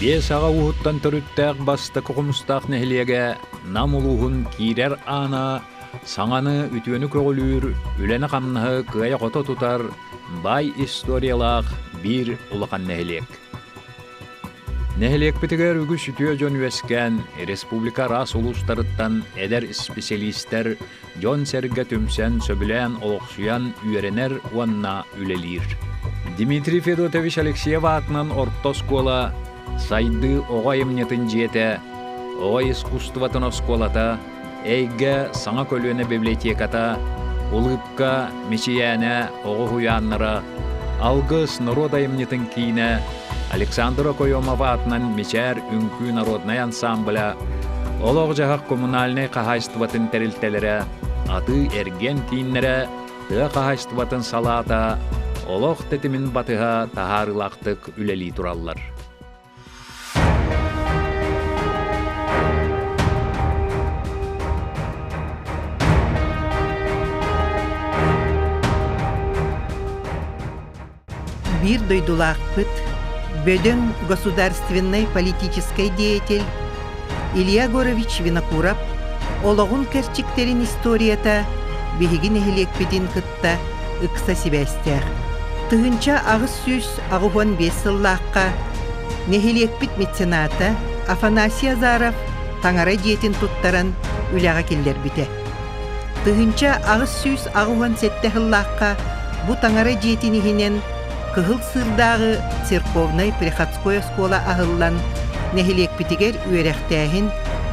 Биэс аҕа ууһуттан төрүттээх бастакы Хомустаах нэһилиэгэ Нам улууһун киирэр аана саҥаны үтүөнү көҕүлүүр, үлэни-хамнаһы кыайа-хото тутар баай историялаах биир улахан нэһилиэк. Нэһилиэкпитигэр үгүс үтүө дьон үөскээн, республика араас улуустарыттан эдэр исписэлиистэр дьон-сэргэ түмсэн, сөбүлээн олохсуйан үөрэнэр уонна үлэлиир. Дмитрий Федотович Алексеев аатынан орто оскуола Сайдыы оҕо айымньытын дьиэтэ, оҕо искусствотын оскуолата, Эйгэ саҥа көлүөнэ библиотеката, Улыбка, Мичийээнэ оҕо уһуйааннара, Алгыс норуот айымньытын киинэ, Александр Окоемов аатынан Мичээр үҥкүү народнай ансамбля, олох-дьаһах коммунальнай хаһаайыстыбатын тэрилтэлэрэ, атыы-эргиэн кииннэрэ, тыа хаһаайыстыбатын салаата олох тэтимин батыһа таһаарыылаахтык үлэлии тураллар. Биир дойдулаахпыт, бөдөҥ государственнай политическай деятель Илья Егорович Винокуров олоҕун кэрчиктэрин историята биһиги нэһилиэкпитин кытта ыкса сибээстээх. 1885 сыллаахха нэһилиэкпит мецената Афанасий Азаров таҥара дьиэтин туттаран үлэҕэ киллэрбитэ. 1887 сыллаахха бу таҥара дьиэтин иһинэн Кыһыл Сыырдааҕы церковнай-приходской оскуола аһыллан, нэһилиэкпитигэр үөрэхтээһин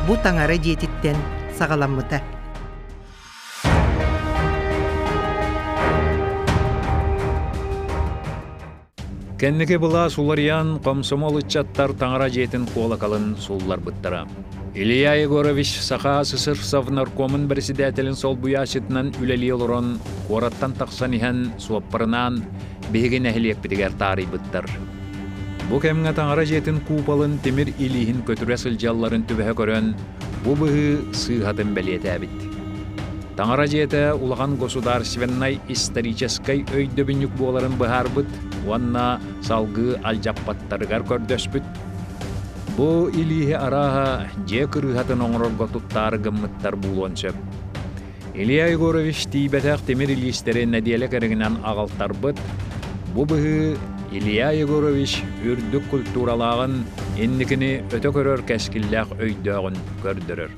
бу таҥара дьиэтиттэн саҕаламмыта. Кэнники былаас уларыйан, комсомол ыччаттар таҥара дьиэтин куолакалын суулларбыттара. Илья Егорович Саха СССР Совнаркомун председателин солбуйааччытынан үлэлии олорон, куораттан тахсан иһэн суоппарынаан биһиги нэһилиэкпитигэр таарыйбыттар. Бу кэмҥэ таҥара дьиэтин куполын тимир илииһин көтүрэ сылдьалларын түбэһэ көрөн, бу быһыы сыыһатын бэлиэтээбит. Таҥара дьиэтэ улахан государственнай историческай өйдөбүнньүк буоларын быһаарбыт уонна салгыы алдьаппаттарыгар көрдөспүт. Бу илииһи арааһа дьиэ кырыыһатын оҥорорго туттаары гыммыттар буолуон сөп. Илья Егорович тиийбэтэх тимир илиистэри нэдиэлэ кэриҥинэн аҕалтарбыт. Бу быһыы Илья Егорович үрдүк культуралааҕын, инникини өтө көрөр кэскиллээх өйдөөҕүн көрдөрөр.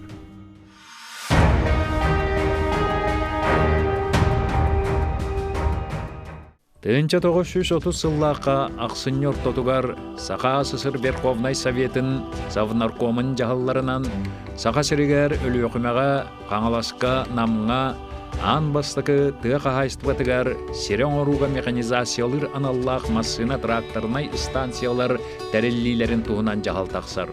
1930 сыллаахха ахсынньы ортотугар Саха СССР Верховнай Советын Совнаркомун дьаһалларынан Саха сиригэр Өлүөхүмэҕэ, Хаҥаласка, Намҥа аан бастакы тыа хаһаайыстыбатыгар сири оҥорууга механизациялыыр аналлаах массыына-тракторнай станциялар тэриллиилэрин туһунан дьаһал тахсар.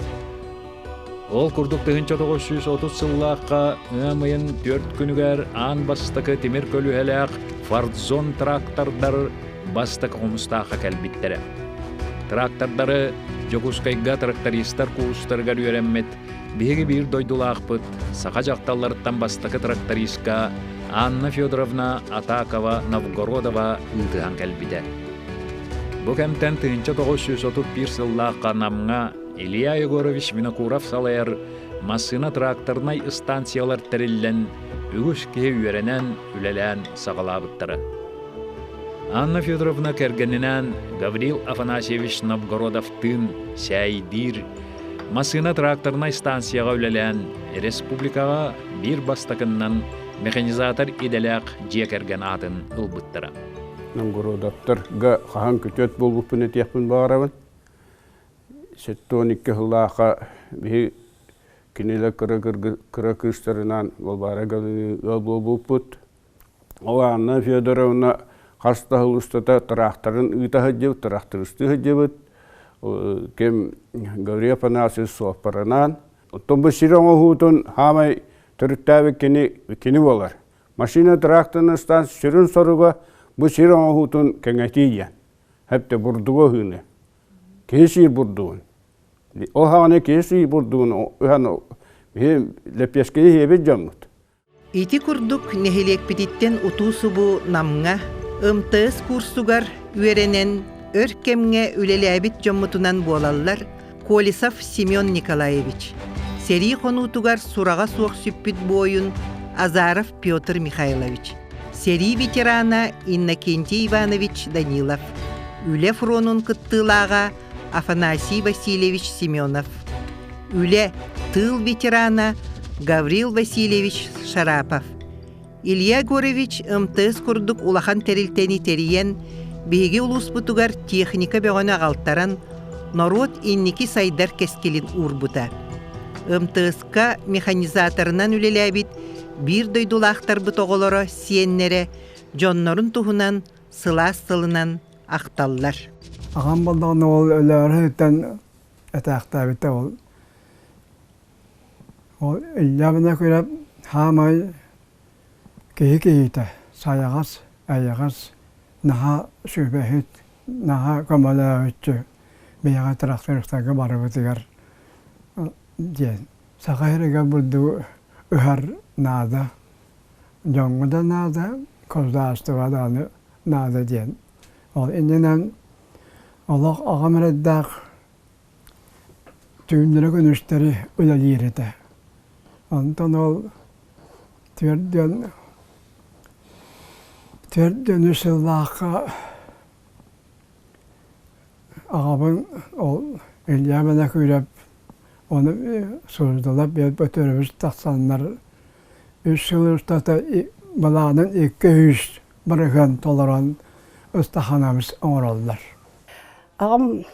Ол курдук 1930 сыллаахха ыам ыйын түөрт күнүгэр аан бастакы тимир көлүөһэлээх Фордзон трактордар бастакы хомустаахха кэлбиттэрэ. Трактордары Дьокуускайга трактористар куустарыгар үөрэммит биһиги биир дойдулаахпыт саха дьахталларыттан бастакы трактористка Анна Федоровна Атакова Новгородова ыытыһан кэлбитэ. Бу кэмтэн 1931 сыллаахха Намҥа Илья Егорович Винокуров салайар массыына-тракторнай станциялар тэриллэн, үгүс киһи үөрэнэн, үлэлээн саҕалаабыттара. Анна Федоровна кэргэнинээн Гаврил Афанасьевич Новгородовтыын сээйдиир массыына-тракторнай станцияҕа үлэлээн, республикаҕа биир бастакыннан механизатор идэлээх дьиэ кэргэн аатын ылбыттара. Новгородовтарга хаһан күтүөт буолбуппун этиэхпин баҕарабын. 72 сыллаахха биһи кинилэр кыра кыра кыыстарынаан Балбаара Галины ыал буолбуппут. Ол Анна Федоровна хас да сыл устата тыраахтарын ыыта сылдьыбыт, тыраахтырыстыы сылдьыбыт. Ким Гаврил Афанасьевич суоппарынаан. Оттон бу сир оҥоһуутун хаамай төрүттээбит кини кини буолар. Машина тракторын станция сүрүн соруга бу сир оҥоһуутун кэҥэтии диэн. Хэптэ бурдугу ыһыыны. Киһи сиир бурдугун. Ол хаҕана киһи сиир бурдугун ыһан биһи лэппиэскэни сиэбит дьоммут. Ити курдук нэһилиэкпититтэн утуу-субуу Намҥа МТС курсугар үөрэнэн өр кэмҥэ үлэлээбит дьоммутунан буолаллар Колесов Семен Николаевич, сэрии хонуутугар сураҕа суох сүппүт буойун Азаров Петр Михайлович, сэрии ветерана Иннокентий Иванович Данилов, үлэ фронун кыттыылааҕа Афанасий Васильевич Семенов, үлэ, тыыл ветерана Гаврил Васильевич Шарапов, Илья Егорович МТС курдук улахан тэрилтэни тэрийэн, биһиги улууспутугар техника бөҕөнү аҕалтаран, норуот инники сайдар кэскилин уурбута. МТС-ка механизаторынан үлэлээбит биир дойдулаахтарбыт оҕолоро, сиэннэрэ дьоннорун туһунан сылаас тылынан ахталлар. Аҕам буоллаҕына ол өлөөрү этээхтээбитэ ол. Ол Ильябына күрэп хаамай киһи киһитэ сайаҕас, эйэҕэс, наһаа сүбэһит, наһаа көмөлөөччү биһиэхэ трактористарга барыбытыгар диэн. Саха сиригэр бурдугу ыһар наада, дьоҥҥо да наада, государствоҕа даҕаны наада диэн. Ол иннинэн олох аҕам эрэйдээх түүннэри-күнүстэри үлэлиир этэ. Онтон ол түөрдүөн түөрдүөн үс сыллаахха аҕабын ол Илья Винокуров ону суруйдулар биэрбит өрөбүл тахсаннар үс сыл устата былаанын 200 бырыһыан толорон ыстаханабыс оҥороллор. Аҕам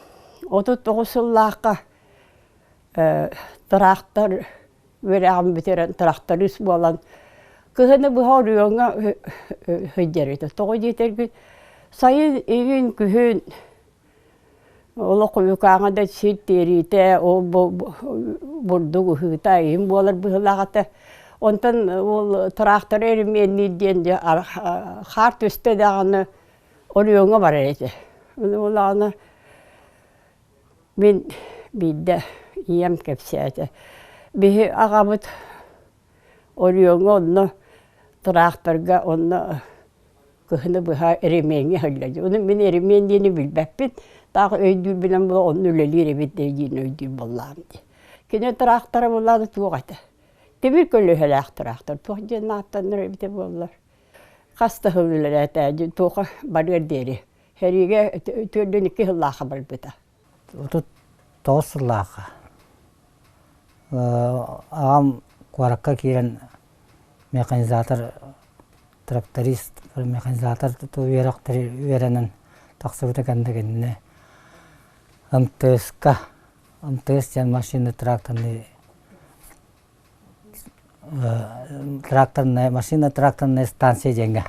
39 сыллаахха тыраахтар үөрэҕин бүтэрэн тракторист буолан кыһыны быһа оройуоҥҥа сылдьар этэ. Тоҕо диэтэргин сайын игин күһүн олох уйукааҥа да сир тиэриитэ ол бурдук ыһыыта иһин буолар быһыылаах этэ. Онтон ол тыраахтары эримиэнниир диэн дьэ хаар түстэ даҕаны оройуоҥҥа барар этэ. Ол аана мин биирдэ ийэм кэпсээтэ. Биһи аҕабыт оройуоҥҥа онно тыраахтарга онно кыһыны быһа эремиэҥҥэ сылдьар. Ону мин эремиэн диэни билбэппин. Таах өйдүүрбүнэн була онно үлэлиир эбит диэн өйдүүр буоллаҕым дии. Кини тыраахтара буоллаҕына туох этэ? Тимир көлүөһэлээх тыраахтар туох диэн ааттанар эбитэ буоллар. Хас да сыл үлэлээтэ туоха барыар диэри. Сэриигэ 42 сыллаахха барбыта. 39 сыллаахха аҕам куоракка киирэн механизатор тракторист механизатор үөрэхтэри үөрэнэн тахсыбыта кэннэ кинини МТС-ка МТС диэн машина тракторный тракторная машина тракторная станция диэҥҥэ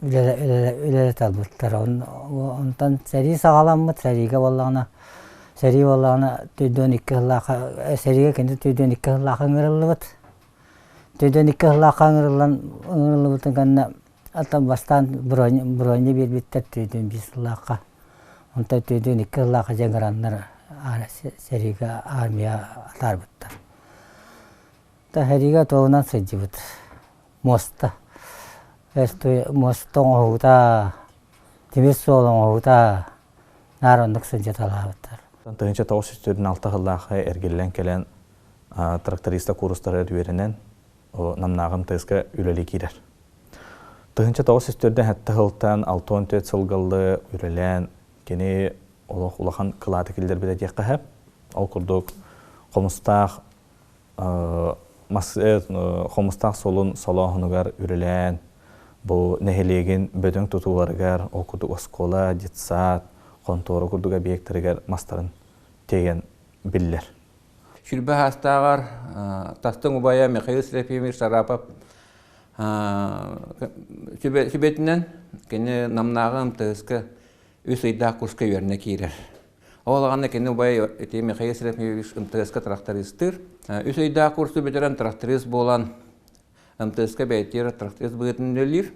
үлэлэтэ албыттар. Онтон сэрии саҕаламмыт, сэриигэ буоллаҕына, сэрии буоллаҕына 42 сыллаахха сэриигэ кини 42 сыллаахха ыҥырыллыбыт. 42 сыллаахха ыҥырыллан ыҥырыллыбытын кэннэ оттон бастаан броня броня биэрбиттэр 45 сыллаахха. Онтон 42 сыллаахха дьэ ыҥыраннар сэриигэ армия атаарбыттар. Сэриигэ туолунан сылдьыбыт. Муоста муоста оҥоһуута, тимир суол оҥоһуута наар оннук сылдьыталаабыттар. 1946 сыллаахха эргиллэн кэлэн тракториста курстарыгар үөрэнэн Намнааҕым ТС-ка үлэлии киирэр. 1947 сылтан 64 сылгаллы үлэлээн кини олох улахан кылааты киллэрбитэ диэххэ сөп. Ол курдук хомустаах хомустаах суолун солооһунугар үлэлээн, бу нэһилиэгин бөдөҥ тутууларыгар, ол курдук оскуола, детсад, хонтуора курдук объектарыгар мастарын тиэйэн биллэр. Сүлбэ хаастааҕар тастыҥ убайа Михаил Серафимович Шарапов сүбэтинэн кини Намнааҕы МТС-ка үс ыйдаах курска үөрэнэ киирэр. Ол аҕана кини убай ити Михаил Серафимович МТС-ка трактористыыр. Үс ыйдаах курсу бүтэрэн тракторист буолан МТС-ка бэйэтигэр тракторист быһыытынан үлэлиир.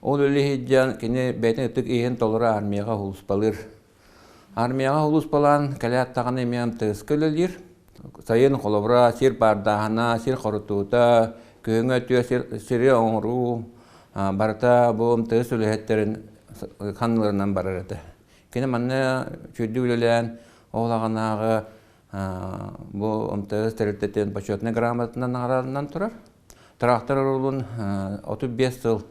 Ол үлэлиһиддьэн кини бэйэтин ытык иһин толору армияҕа сулууспалыыр. Армияҕа сулууспалаан кэлээт даҕаны эмиэ МТС-ка үлэлиир. Сайын холобура сир баардааһына, сир хорутуута, күһүҥҥү өттүгэр сир, сири оҥоруу барыта бу МТС үлэһиттэрин ханныларынан барар этэ. Кини манна үчүгэйдик үлэлээн, ол аҕынааҕы бу МТС тэрилтэтин почетнай грамотатынан наҕараадаланан турар. Трактор оруолун 35 сыл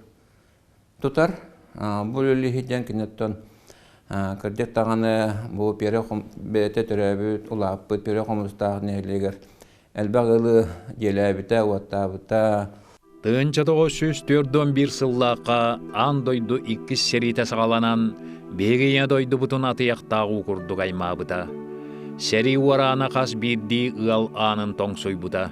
тутар. Бу үлэлиһи киниттэн кырдьык даҕаны бу Пиэрэ бэйэтэ төрөөбүт, улааппыт Пиэрэ Хомустаах нэһилиэгэр элбэх ыалы дьиэлээбитэ, уоттаабыта. 1941 сыллаахха аан дойду иккис сэриитэ саҕаланан, биһиги ийэ дойдубутун атыйахтаах уу курдук аймаабыта. Сэрии уораана хас биирдии ыал аанын тоҥсуйбута.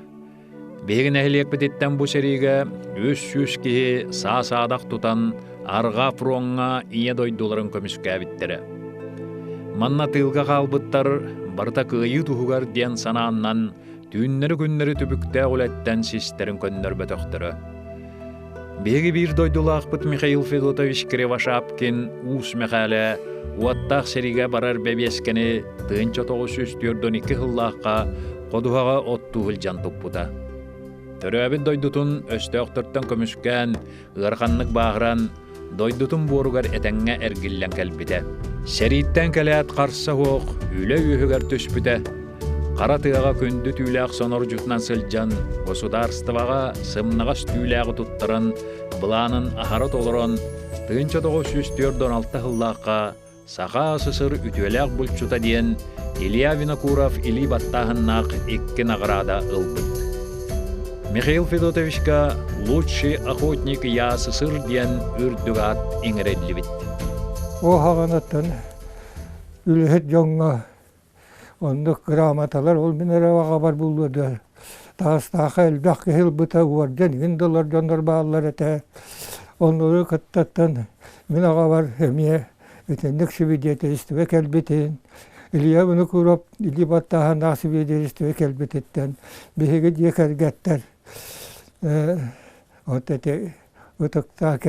Биһиги нэһилиэкпититтэн бу сэриигэ 300 киһи саа-саадах тутан арҕаа фроҥҥа ийэ дойдуларын көмүскээбиттэрэ. Манна тыылга хаалбыттар барыта кыайыы туһугар диэн санааннан түүннэри-күннэри түбүктээх үлэттэн систэрин көннөрбөтөхтөрө. Биһиги биир дойдулаахпыт Михаил Федотович Кривошапкин Уус Мэхээлэ уоттаах сэриигэ барар бэбиэскэни 1942 сыллаахха ходуһаҕа оттуу сылдьан туппута. Төрөөбүт дойдутун өстөөхтөртөн көмүскээн, ыараханнык бааһыран, дойдутун буоругар этэҥҥэ эргиллэн кэлбитэ. Сэрииттэн кэлээт харса суох үлэ үөһүгэр түспүтэ. Хара тыаҕа күндү түүлээх сонордьутунан сылдьан, государствоҕа сымнаҕас түүлээҕи туттаран, былаанын аһара толорон, 1946 сыллаахха Саха СССР үтүөлээх булчута диэн Илья Винокуров илии баттааһыннаах икки наҕараада ылбыт. Михаил Федотовичка «Лучший охотник ЯССР» диэн үрдүк аат иҥэриллибит. Уоһаҕаныттан үлэһит дьоҥҥо Оннук грамоталар ол мин эрэ аҕабар буллуо дуо? Таастаахха элбэх киһи ылбыта, уордьан иҥин да ылар дьоннор бааллар этэ. Оннугу кыттаттан мин аҕабар эмиэ итинник сибидиэтэлистибэ кэлбитин, Илья Винокуров илии баттааһыннаах сибидиэтэлистибэ кэлбититтэн биһиги дьиэ кэргэттэр вот эти ытыктаах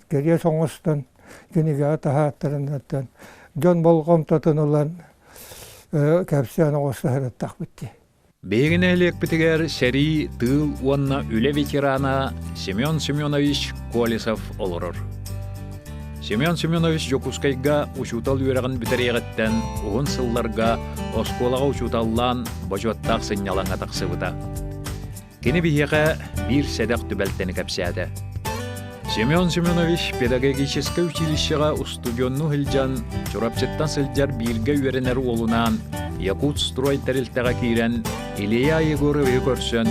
кэриэс оҥостон кинигэҕэ таһааттарынаттан дьон болҕомтотун ылан кэпсээн оҥосто сырыттахпыт дии. Биһиги нэһилиэкпитигэр сэрии, тыыл уонна үлэ ветерана Семен Семенович Колесов олорор. Семен Семенович Дьокуускайга учуутал үөрэҕин бүтэриэҕиттэн уһун сылларга оскуолаҕа учууталлаан бочуоттаах сынньалаҥҥа тахсыбыта. Кини биһиэхэ биир сэдэх түбэлтэни кэпсээтэ. Семен Семенович педагогическай училищеҕа устудьуоннуу сылдьан, Чурапчыттан сылдьар бииргэ үөрэнэр уолунаан Якутстрой тэрилтэҕэ киирэн Илья Егоровиһы көрсөн,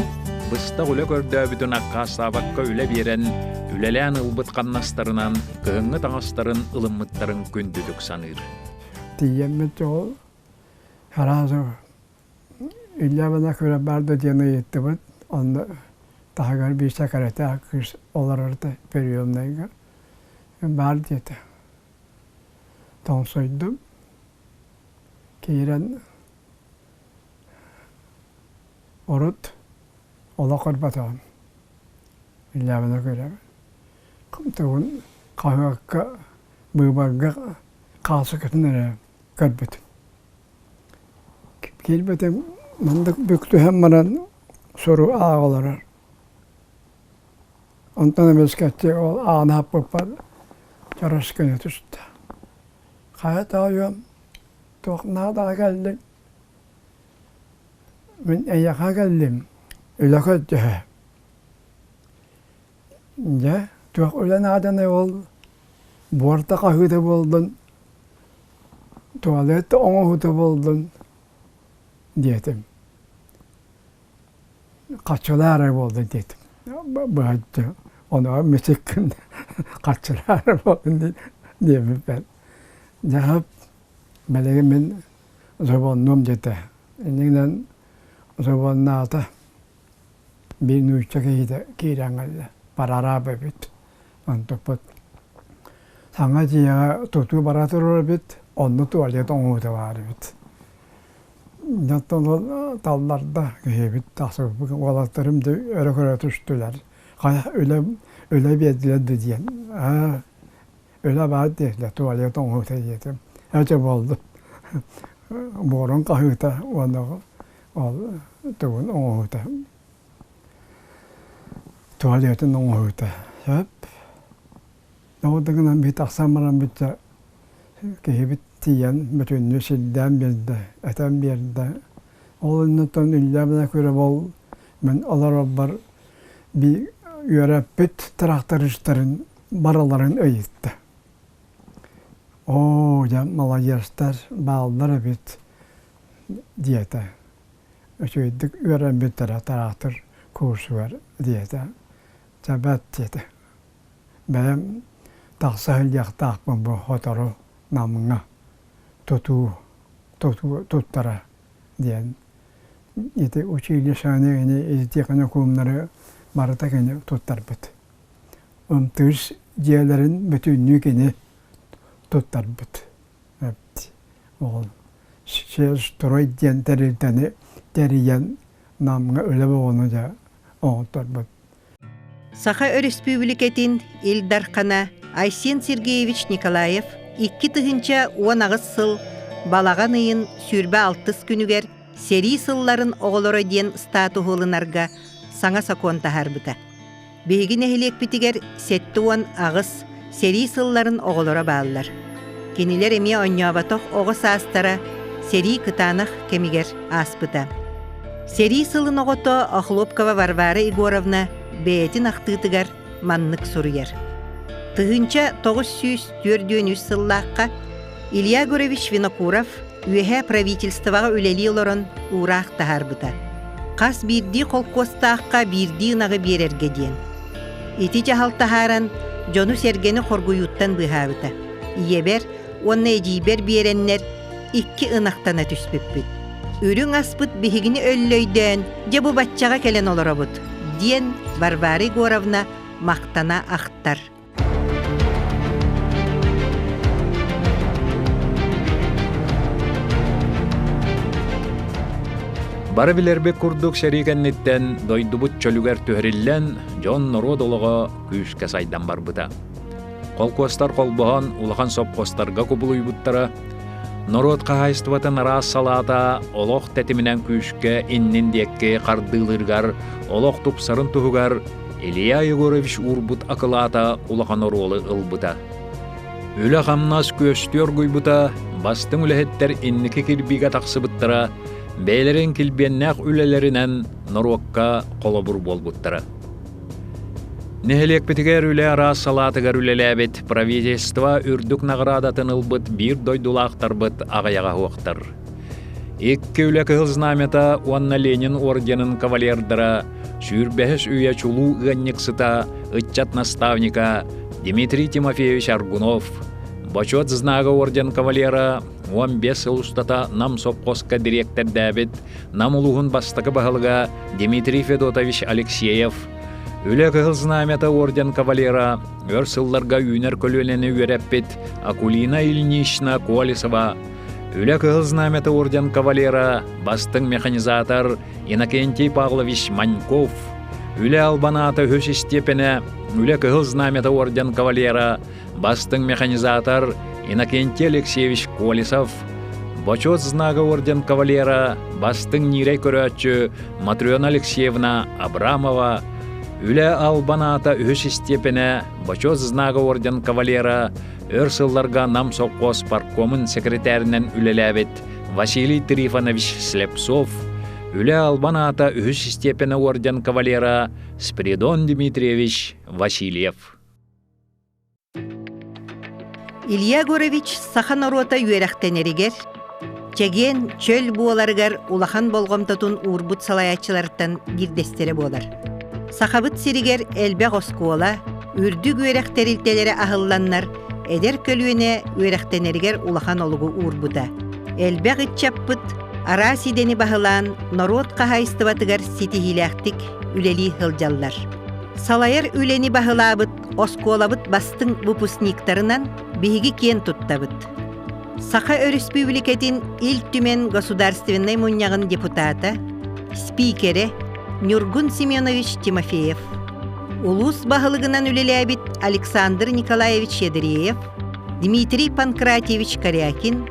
быстах үлэ көрдөөбүтүн аккаастаабакка үлэ биэрэн, үлэлээн ылбыт хамнастарынан кыһыҥҥы таҥастарын ылыммыттарын күндүтүк саныыр. Тиийэммит ол сразу Илья Винокуров баар да диэн ыйыттыбыт. Онно таһыгар биир сэкирэтээр кыыс олорор да приемнайга баар диэтэ. Тоҥсуйдум. Киирэн урут олох көрбөтөҕүм. Илья Винокуров. Тугун хаһыакка быыбарга хаасыкатын эрэ көрбүтүм. Киирбэтим маннык бүк түһэн баран сурук ааҕа олорор. Онтон эмискэччи ол ааны хаппыппар чорос гына түстэ. Хайа тоойуом, туох наадаҕа кэллиҥ? Мин эйиэхэ кэллим, үлэ көрдөһө. Дьэ, туох үлэ нааданый ол буорта хаһыыта буоллун, туалет оҥоһуута буоллун диэтим. Хаччылаары буоллун диэтим. Быһаччы ону мичик хаччылаары буоллун диэбиппэр. Дьэ, билигин мин звоннуом диэтэ. Иннинэн звоннаата. Биир нуучча киһитэ киирэн кэллэ. Прораб эбит. Онтукпут саҥа дьиэҕэ тутуу бара турар эбит, онно туалет оҥоһуута баар эбит. Оттон ол талларда киһибит тахсыбыт уолаттарым да өрө көрө түстүлэр. Хайа үлэ үлэ биэрдилэр да диэн. Аа үлэ баар диэтилэр, туалет оҥоһута диэтим. Эчэ буолду. Буорун хаһыыта уонна ол тугун оҥоһута. Туалетын оҥоһута. Сөп. Ол да гынан биһи тахсан баран бүттэ киһибит тиийэн бүтүннүү сирдээн биэрдэ, этэн биэрдэ. Ол инниттэн Илья Винокуров ол мин олорорбор би үөрэппит трактористарын барыларын ыйытта. Оо, дьэ, маладьыастар бааллар эбит диэтэ. Үчүгэйдик үөрэммиттэрэ трактор курсугар диэтэ. Чэ бэрт диэтэ. Бэйэм тахса сылдьыахтаахпын бу сотору Намҥа тутуу тутуу туттара диэн ити училищены ини техникумнары барыта кини туттарбыт. Ымтыыс дьиэлэрин бүтүннүү кини туттарбыт. Ол строй диэн тэрилтэни тэрийэн Намҥа үлэ боҕону дьэ оҥотторбут. Саха Өрөспүүбүлүкэтин Ил Дархана Айсен Сергеевич Николаев 2018 сыл балаҕан ыйын 26 күнүгэр сэрии сылларын оҕолоро диэн статуһу ылынарга саҥа сокуон таһаарбыта. Биһиги нэһилиэкпитигэр 78 сэрии сылларын оҕолоро бааллар. Кинилэр эмиэ оонньооботох оҕо саастара сэрии кытаанах кэмигэр ааспыта. Сэрии сылын оҕото Охлопкова Варвара Егоровна бэйэтин ахтыытыгар маннык суруйар. 1943 сыллаахха Илья Егорович Винокуров үөһээ правительствоҕа үлэлии олорон уураах таһаарбыта. Хас биирдии холкуостаахха биирдии ынаҕы биэрэргэ диэн. Ити дьаһал таһааран дьону-сэргэни хоргуйууттан быыһаабыта. Ийэбэр уонна эдьиийбэр биэрэннэр икки ынахтана түспүппүт. Үрүҥ аспыт биһигини өллөйдөөн, дьэ бу баччаҕа кэлэн олоробут, диэн Варвара Егоровна махтана ахтар. Бары билэрбит курдук сэрии кэнниттэн дойдубут чөлүгэр түһэриллэн, дьон-норуот олоҕо күүскэ сайдан барбыта. Холкуостар холбоһон улахан сопхуостарга кубулуйбуттара, норуот хаһаайыстыбатын араас салаата олох тэтиминэн күүскэ иннин диэки хардыылыырыгар, олох тупсарын туһугар Илья Егорович уурбут акылаата улахан оруолу ылбыта. Үлэ-хамнас күөстүү оргуйбута, бастыҥ үлэһиттэр инники кирбиигэ тахсыбыттара, бэйэлэрин килбиэннээх үлэлэринэн норуокка холобур буолбуттара. Нэһилиэкпитигэр үлэ араас салаатыгар үлэлээбит правительство үрдүк наҕараадатын ылбыт биир дойдулаахтарбыт аҕыйаҕа суохтар. Икки үлэ кыһыл знамята уонна Ленин орденын кавалердара сүүрбэһис үйэ чулуу ыанньыксыта, ыччат наставника Дмитрий Тимофеевич Аргунов, Бочуот знага орден кавалера 15 сыл устата Нам сопхуоска дириэктэрдээбит Нам улууһун бастакы баһылыга Дмитрий Федотович Алексеев, Үлэ Кыһыл Знамята орден кавалера, өр сылларга үүнэр көлүөнэни үөрэппит Акулина Ильинична Колесова, Үлэ Кыһыл Знамята орден кавалера, бастыҥ механизатор Иннокентий Павлович Маньков, Үлэ албан аата үһүс истиэпэнэ, Үлэ Кыһыл Знамята орден кавалера, бастыҥ механизатор Иннокентий Алексеевич Колесов, Бочуот знага орден кавалера, бастыҥ ньиирэй көрөөччү Матрена Алексеевна Абрамова, Үлэ албан аата үһүс истиэпэнэ, Бочуот знага орден кавалера, өр сылларга Нам сопхуос парткомун секретаринэн үлэлээбит Василий Трифонович Слепцов, Үлэ албан аата үһүс истиэпэнэ орден кавалера Спиридон Дмитриевич Васильев. Илья Егорович саха норуота үөрэхтэнэригэр, чэгиэн, чөл буоларыгар улахан болҕомтотун уурбут салайааччылартан биирдэстэрэ буолар. Сахабыт сиригэр элбэх оскуола, үрдүк үөрэх тэрилтэлэрэ аһылланнар, эдэр көлүөнэ үөрэхтэнэригэр улахан олугу уурбута. Элбэх ыччаппыт араас идэни баһылаан норуот хаһаайыстыбатыгар ситиһиилээхтик үлэлии сылдьаллар. Салайар үлэни баһылаабыт оскуолабыт бастыҥ выпускниктарынан биһиги киэн туттабыт. Саха Өрөспүүбүлүкэтин Ил Түмэн Государственнай Мунньаҕын депутата, спикерэ Ньургун Семенович Тимофеев, улуус баһылыгынан үлэлээбит Александр Николаевич Ядреев, Дмитрий Панкратьевич Корякин,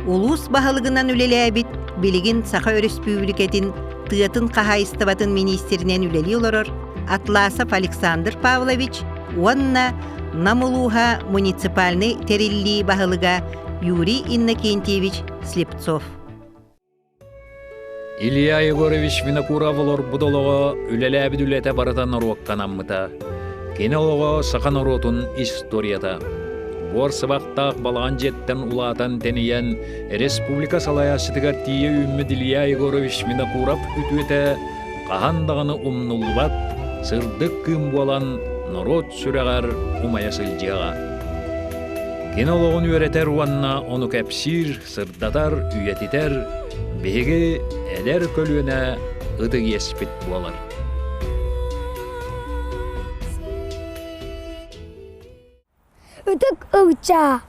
улуус баһылыгынан үлэлээбит, билигин Саха Өрөспүүбүлүкэтин тыатын хаһаайыстыбатын миниистиринэн үлэлии олорор Атласов Александр Павлович уонна Нам улууһа муниципальнай тэриллии баһылыга Юрий Иннокентьевич Слепцов. Илья Егорович Винокуров олорбут олоҕо, үлэлээбит үлэтэ барыта норуокка анаммыта. Кини олоҕо саха норуотун историята. Буор сыбахтаах балаҕан дьиэттэн улаатан тэнийэн, республика салайааччытыгар тиийэ үүммүт Илья Егорович Винокуров үтүөтэ хаһан даҕаны умнуллубат, сырдык кыым буолан норуот сүрэҕэр умайа сылдьыаҕа. Кини олоҕун үөрэтэр уонна ону кэпсиир, сырдатар, үйэтитэр биһиги эдэр көлүөнэ ытык иэспит буолар. Ытык ылчаа,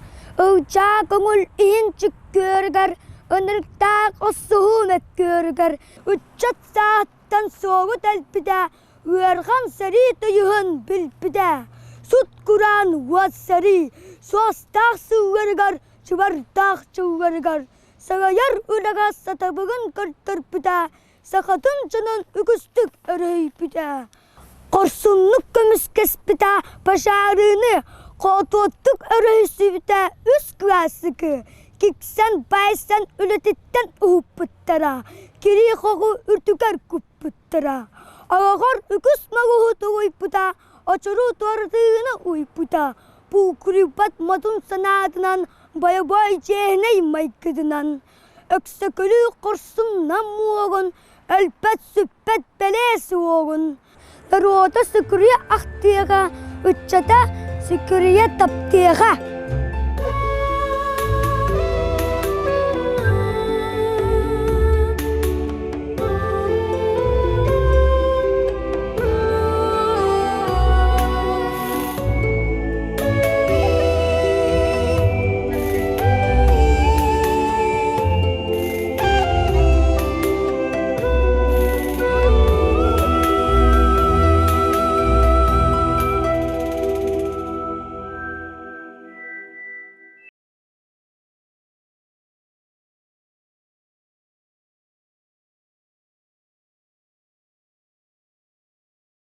ылчаа көҥүл иһин чүккүөрүгэр, ынырыктаах охсуһуу мөккүөрүгэр ыччат сааһыттан суолу тэлбитэ, ыархан сэрии тыйыһын билбитэ. Сут-кураан уот сэрии суостаах сылларыгар, чыбардаах дьылларыгар салайар үлэҕэ сатабылын көрдөрбүтэ, сахатын дьонун үгүстүк өрүһүйбүтэ. Хорсуннук көмүскэспитэ пожарыыны хоотуоттук өрүһүсүбүтэ үс классикы киксэн байсан үлэтиттэн уһуппуттара, кирии-хоҕу үрдүгэр куппуттара. Олоҕор үгүс моҕуһу тугуйбута, очуру туоратыыны уйбута, булкуруйбат модун санаатынан, бойобуой чиэһинэй майгытынан Өксөкүлүү хорсун нам уоҕун, өлбөт-сүппэт бэлиэ суоҕун, норуота сүкүрүйэ ахтыаҕа, ыччата сүкүрүйэ таптыаҕа.